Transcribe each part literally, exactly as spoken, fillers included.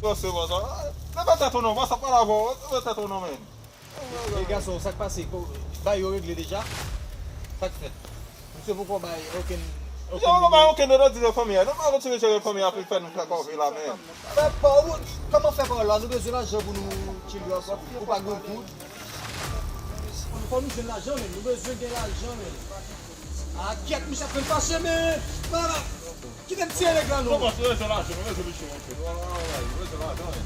Yo, se bon sa. Leve tèt ou non, bòs ap pale avè w. Leve tèt ou non, men. E gason, sa k pase? Ko-, bagay yo regle deja? Sa k fèt? Misye poko bay okenn, okenn... Yo, nou bay okenn de di de fanmi a. Nou pa kontinye jere fanmi a pou fè nou fè kòve la, men. Fè pa ou, kòman fè pa ou la? Nou bezwen lajan pou nou tchile ankò. Ou pa gen goud. Fò nou jwenn lajan, men. Nou bezwen gen lajan, men. A, kyèt, misye ap fè m fache, men. Kite m tiye nèg la, non. Kòman se rezon lajan, nou bezwen misye, monchè. Nou, nou, nou, nou bezwen lajan, men.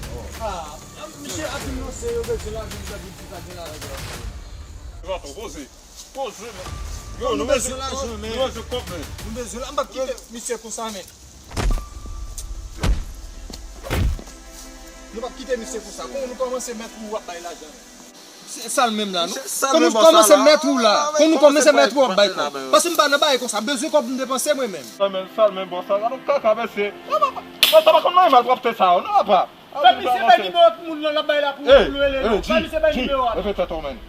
Ah, misye ap di m non, se yo bezwen lajan, misye ap di m si pa gen lajan. Yo pa twò poze. Poze, men. Yo, nou bezwen lajan, men. Nou bezwen kòb, men. Nou bezwen la, m p ap kite misye konsa, men. Nou p ap kite misye konsa. Kon nou kòmanse mèt ou ap bay lajan, men. Se sa l menm la, non? Kon nou kòmanse mèt ou la. Kon nou kòmanse mèt ou ap bay kòb. Paske m pa nan bagay konsa. Bezwen kòb m depanse mwen menm. Sa l menm, sa l menm, bòs la. Gade yon kaka, mesye. Mwen, sa pa konn nan mal pwòpte sa, non, apa. Fè misye bay nimewo moun nan l ap bay la pou, pou l rele nou. Fè misye bay nimewo a. Leve tèt ou, men.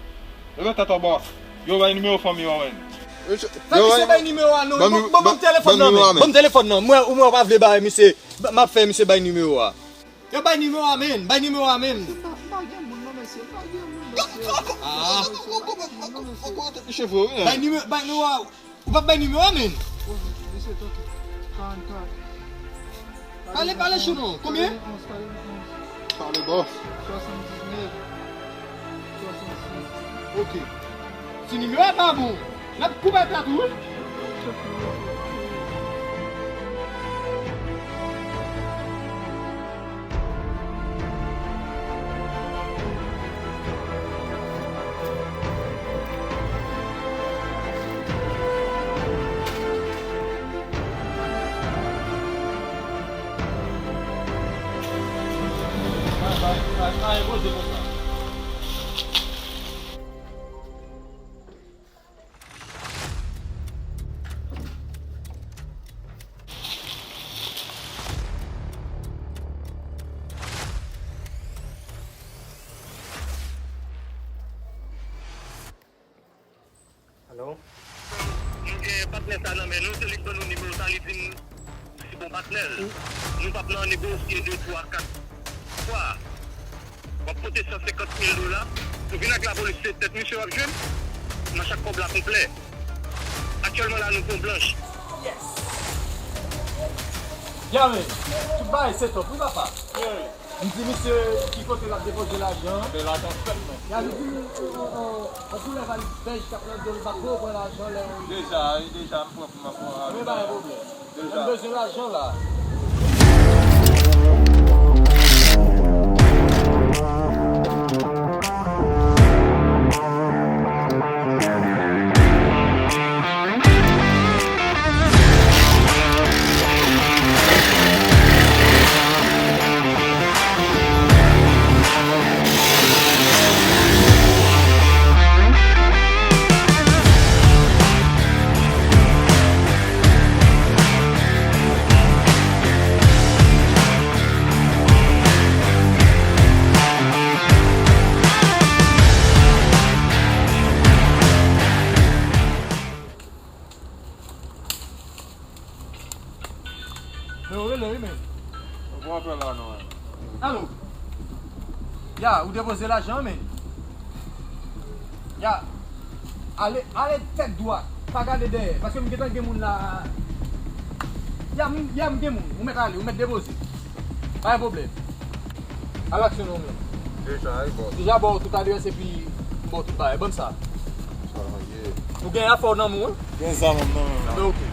Leve tèt ou, bòs. Yo bay nimewo fanmi yo, men. Fè misye bay nimewo a, non. Ban, ban, ban m telefòn nan, men. Ban m telefòn nan. Mwen, ou mwen, ou pa vle bay misye. M ap fè misye bay nimewo a. Yo bay nimewo a, men. Bay nimewo a, men. M pa, m pa gen moun, non, mesye. M pa gen moun, mesye. Ah. Bay nimewo, bay nimewo a. Ou p ap bay nimewo a, men. Mesye, tanki. Karannkat. Pale, pale, chou, non. Konbyen? Karannkat, karannkat. Pale, bòs. Swasanndiznèf, swasannsis. Ok. Si nimewo a pa bon, n ap koupe tèt ou, wi. Alo? Nou gen patnè sa nan men nou, se li k ban nou nimewo sa, li di n se bon patnè l. Nou p ap nan negosye de twa, kat fwa. W ap pote san senkant mil dola, nou vin ak lapolis, se tèt misye w ap jwenn. Mach ak kòb la konplè. Aktyèlman la, nou pran blanch. Yes! Ya men, tout bagay se top, wi papa. M di misye ki kote l ap depoze lajan an. Men lajan fèt, men. Ya, li di m, on, on, on, on koulè valiz bèj k ap nan do l, m pa t ko pran lajan lè. Deja, wi, deja, m pran pou m ap pran. Men pa gen pwoblèm. Deja. M bezwen lajan la. Men yo rele wi, men. Ou pran apèl la non, men. Alo. Ya, ou depoze lajan, men. Ya. Ale, ale tèt dwat. Pa gade dèyè. Paske m gentan gen moun la. Ya, m, ya, m gen moun. Ou mèt ale, ou mèt depoze. Pa gen pwoblèm. Al aksyon non, men. Deja, wi, bòs. Deja ba w tout adrès epi m ba w tout bagay. Ban m sa. Sa ye. Ou gen afè w nan men w, wi? Gen zam nan men m la. Oke.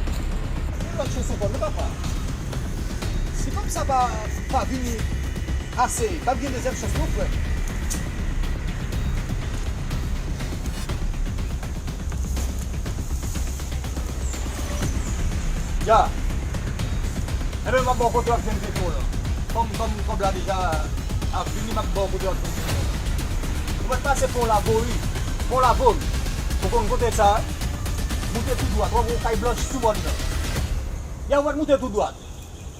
Yon lòt chans ankò, non, papa. Si fanm sa pa, pa vini ase, p ap gen dezyèm chans, non, frè. Ya. Enben, m ap ba w kote w ap jwenn teton w lan. Kòm, kòm kòb la deja ap vini, m ap ba w kote w ap jwenn teton w lan. Ou mèt pase pon Lavo, wi. Pon Lavo, wi. Ou konn kote sa? Moute tou dwat, w ap wè yon kay blanch sou mòn nan. Ya, ou mèt moute tou dwat.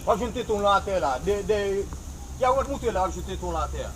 W ap jwenn teton w lan atè la. De, de, ya, ou mèt moute la, w ap jwenn teton w lan atè a.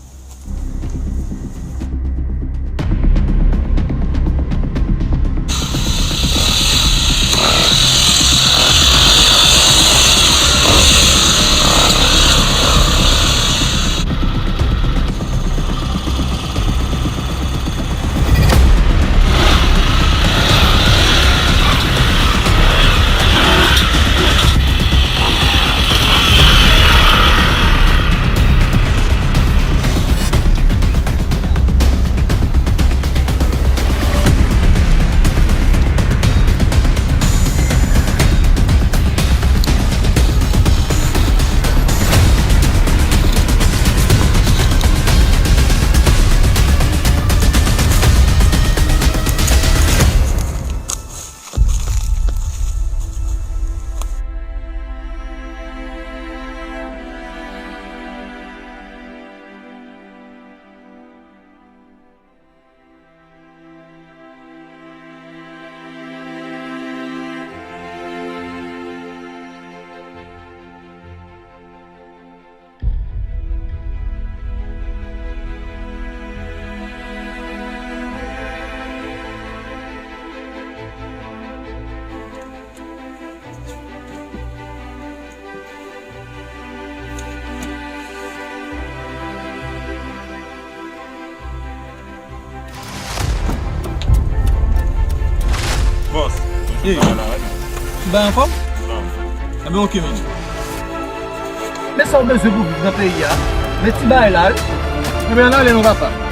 Bòs, mwen fè travay la, wi. Ti bagay anfòm? Anfòm. Enben, oke, men. Men sa w bezwen pou viv nan peyi a. Men ti bagay la, wi. Enben, ann ale non, papa.